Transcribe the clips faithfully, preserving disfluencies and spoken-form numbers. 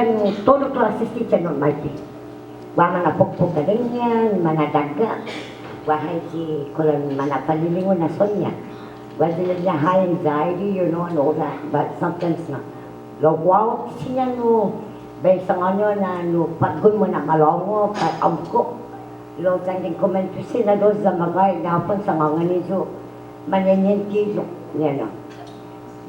Todu klåsi ti chetnot maipe. Guaha mana'pokpok adeñan, mana'dagga'. Guaha i kulan mana'falilingu na sångan. Guaha i high anxiety, you know, and all that, but sometimes no. Lao guåhu ti siña nu, bai sangåni yu' na nu påtgon muna'malångu, pat åmko'. Lao yanggen kumuentusi na dos ya magåhet na håfa un sangångani yu'. Mañeñenti yu', you know.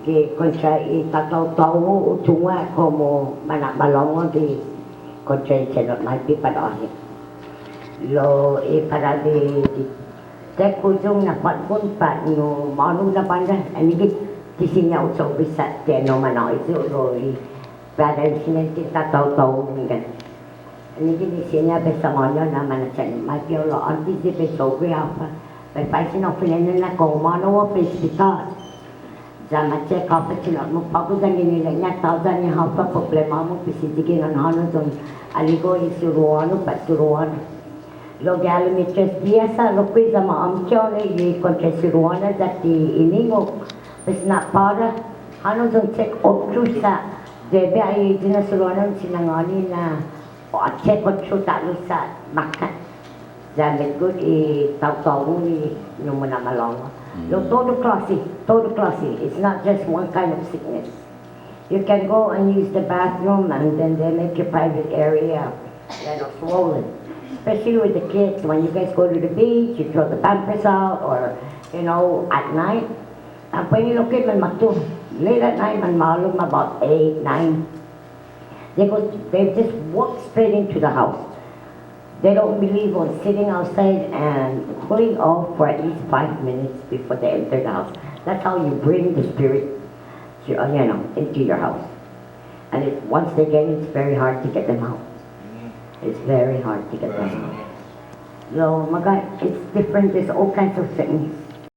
Gi kontra i tataotao-hu, hu tungo' komu mana'malångu gi kontra i chetnot maipe pat åhe'. Lao i para di, di takhuyong na påtgon pat nu månu na bånda, annai gi ti siña hu cho'gue sa' ti ennao manå'i yu' lao i para i siña ti tataotao-hu, hunggan. Annai gi ti siña bai sangåni yu' na mana'chetnot maipe yu' lao åntes di bai cho'gue håfa, bai faisen yu' fine'nana kao humånao yu' gi hospital. Ya ma check håfa chetnot-mu på'go yanggen ilek-ña, tåya' ni håfa prublema-mu, pues sigi na hånao yu' hu aligo' i suruhon-hu pat suruhon-ña. Lao gi halom i tres dias ha' lokkue' ya ma åmko' ni i kontra suruhon-ña ya ti iningok. Pues na'påra, hånao yu' hu check otro sa' debi i guiya na suruhon-ña un sinangåni na, o hu check otro ta'lo sa' makkat. Ya metgot i taotao-mu ni nu muna'malångu. Lao todu klåsi, todu klåsi. It's not just one kind of sickness. You can go and use the bathroom and then they make your private area, you know, swollen. Especially with the kids, when you guys go to the beach, you throw the pampers out, or, you know, at night. Ang pwede lokkue' manmåtto. Late at night, manmålom about eight, nine. They go, they just walk straight into the house. They don't believe on sitting outside and cooling off for at least five minutes before they enter the house. That's how you bring the spirit, you know, into your house. And it, once they get in, it's very hard to get them out. It's very hard to get them out. So, magåhet, it's different. There's all kinds of sickness.